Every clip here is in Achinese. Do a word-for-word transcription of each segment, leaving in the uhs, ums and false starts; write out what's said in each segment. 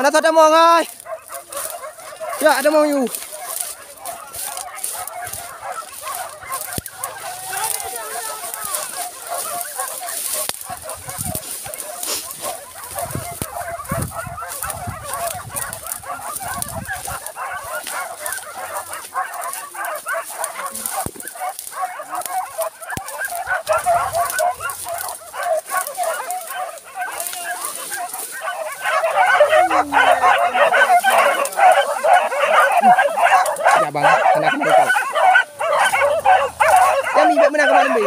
Hana that tamong hai. Ya tamong yu. Ya bang, kena kena kau. Ya mi bak mana kemana be?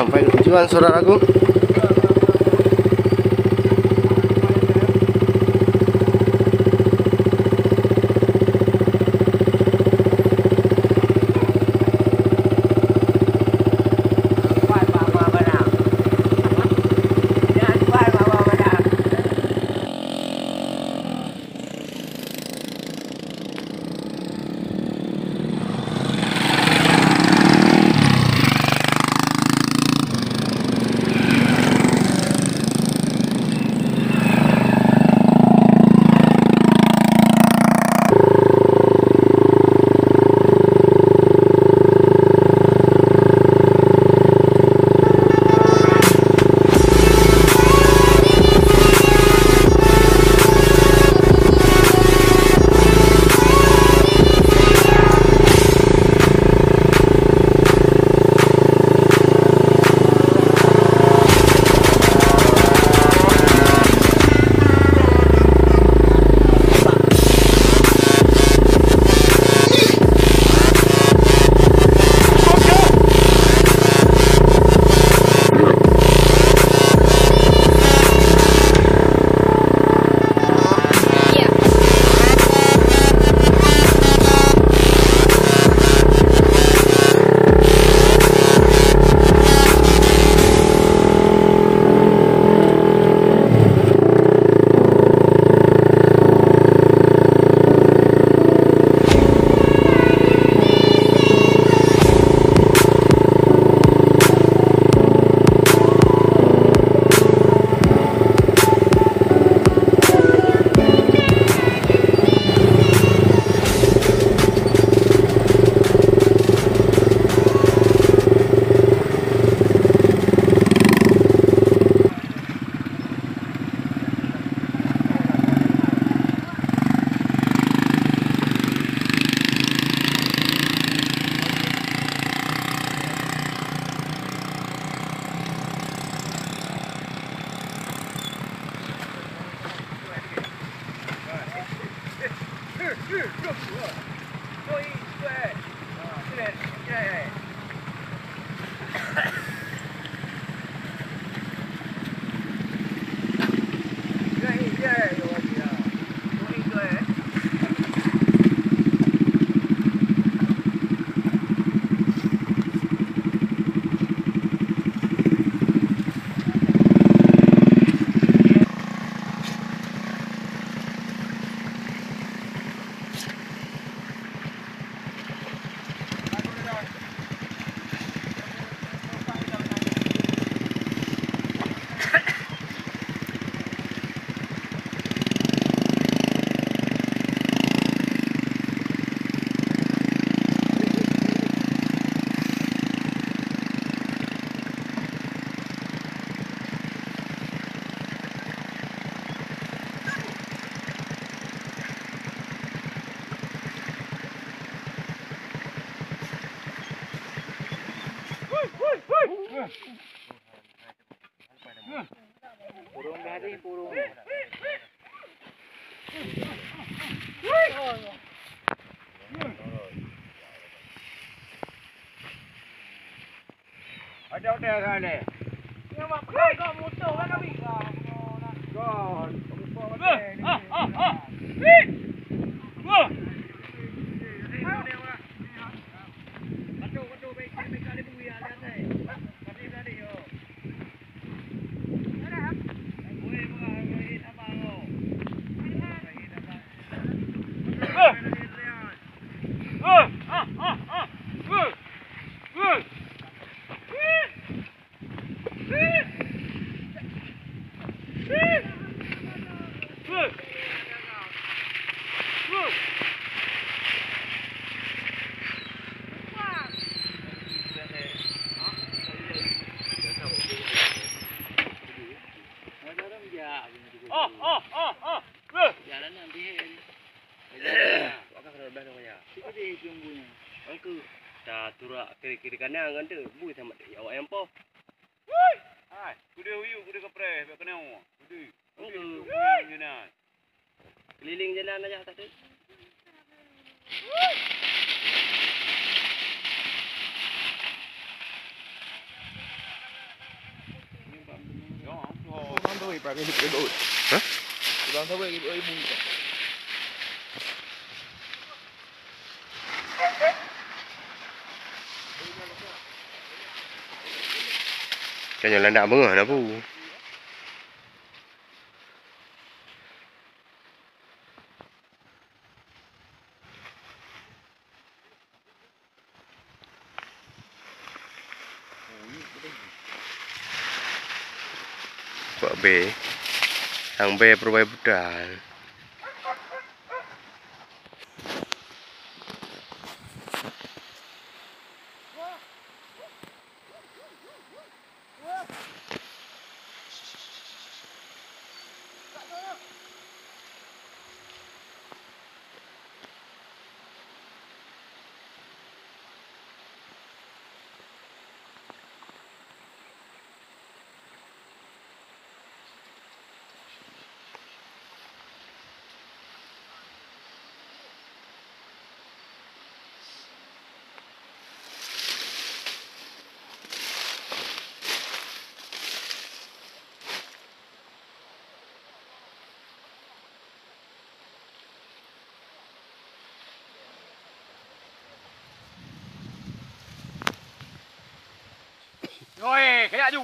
Sampai tujuan, saudaraku. Ada udah kan ni? Yang mak pegang kau motor kan kami. Kau, lupa. Ah, ah, ah. Hei! Wah! Oh, oh, oh, oh. Jalan nanti. Wah, ka keudroe blah dong ya. Sikit deh sungguhnya. Angku. Ta turak kiri-kiri kanan kan tu. Bui sama dek awak yang po. Hai, kudu uyu, kudu kepreh, bak kena. Kudu. Kudu. Keliling jalan aja tak ada. Hah? Kan nyoe landak beungoh na bu. Bak bè. Sang bè peurubai buta. Oi, keuyak ju.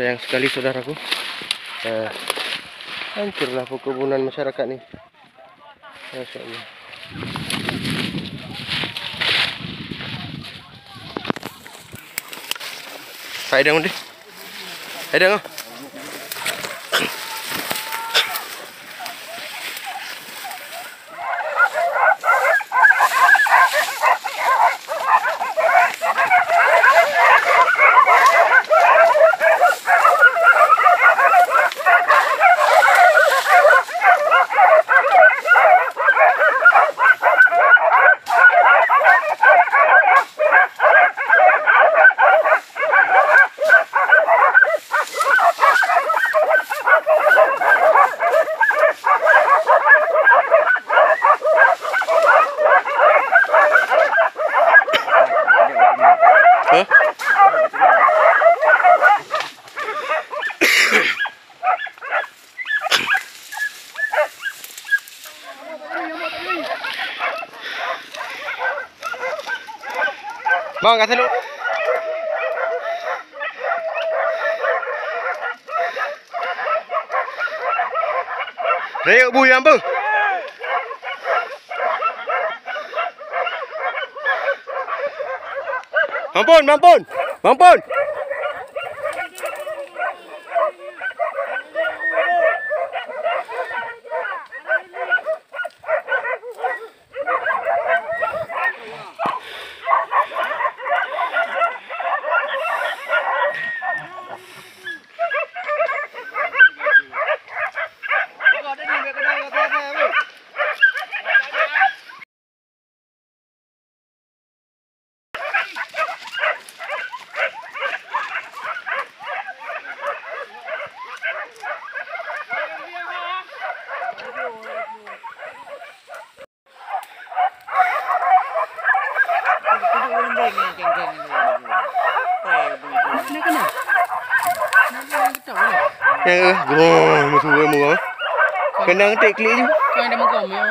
Sayang sekali, saudaraku. Eh, hancurlah perkebunan masyarakat ni. Masya Allah. Hai dong deh. Hai dong. Hah? Bang, ka seuluk. Rayeuk bui nyang beuh. Mampun, mampun. Mampun. Eh, eh, gong, musuh, eh, musuh, eh. Kena ngetik klik je. Kan ada muka, ya.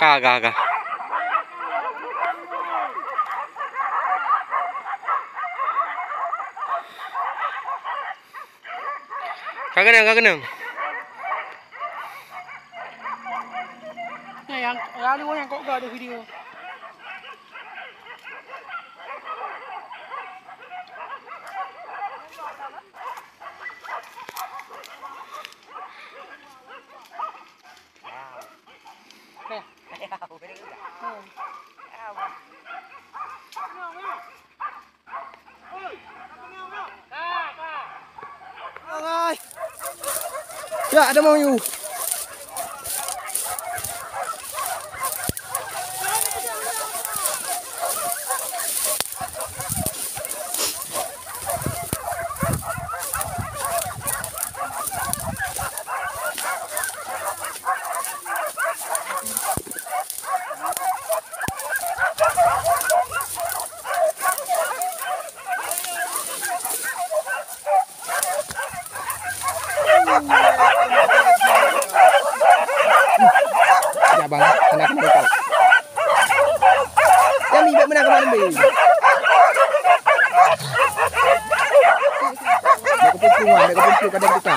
Ka, ka, ka. Ka keunong, ka keunong. Nah, yang lalu yang kok gak ada video. Ya, ada mau yuk. Ya, bang, kena, kena, kena. Ya, mi, bèk meunan keunan, mi. Bèk keupumpung, bèk keupumpung, kadang kita.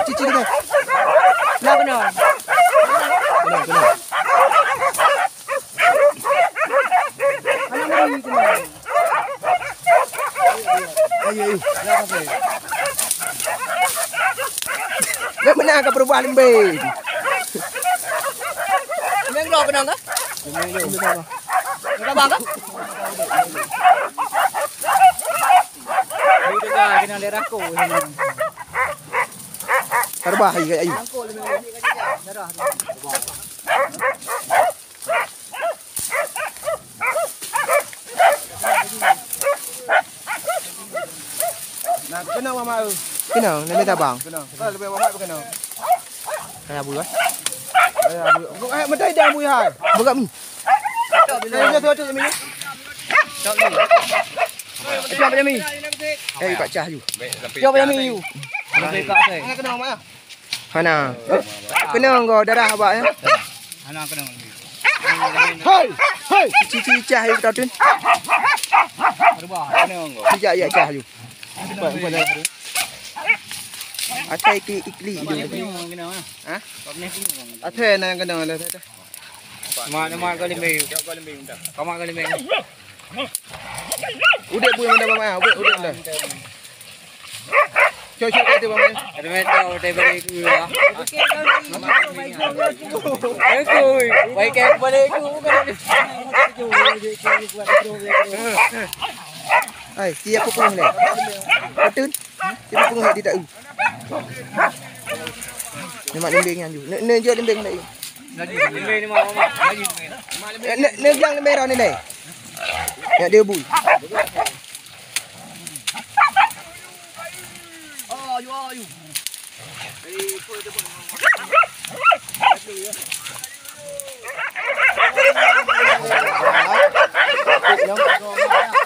Cici kita. Nah, kena. Kena, kena. Ayo, ayo. Dah mana kau berubah lembek? Lembek dua kenal kah? Lembek dua. Lembek abang kah? Ini juga kenal daerah aku. Terbah ayu, ayu. Nah, kenal mama tu. Kenal, lebih tabang. Kenal. Kenal lebih mama tu kenal. Kayak abu, eh? Kayak abu. Eh, mentai dah abu, hai. Buka mi. Kayak dia tu, tu, mi. Siapa dia, mi? Eh, Pak Cah, you. Siapa dia, mi, you? Kenal mama. Hana. Kena enggau darah abak, ya? Hana kena. Hai, hai. Cici cah yuk tau tun. Berubah, kena enggau. Sijak ya cah yuk. Atai ikli-ikli tu. Kena, kena. Ha? Atai na kena lah, atai. Mak, mak kau lembek. Kau mak kau lembek. Udek bui mana mama? Udek, udek dah. Cok, cok, kata bang. Ada meter, udah balik ke lah. Aku, baik ke balik ke bukan. Hai, siapa pun ni? Betul? Siapa pun ni tak tahu. Ni mak lembing yang ju. Ni, ni je lembing ni. Lagi lembing ni mak, mak. Lagi lembing. Ni, ni bilang lembing rau ni, ni. Nak dia bui. Nyang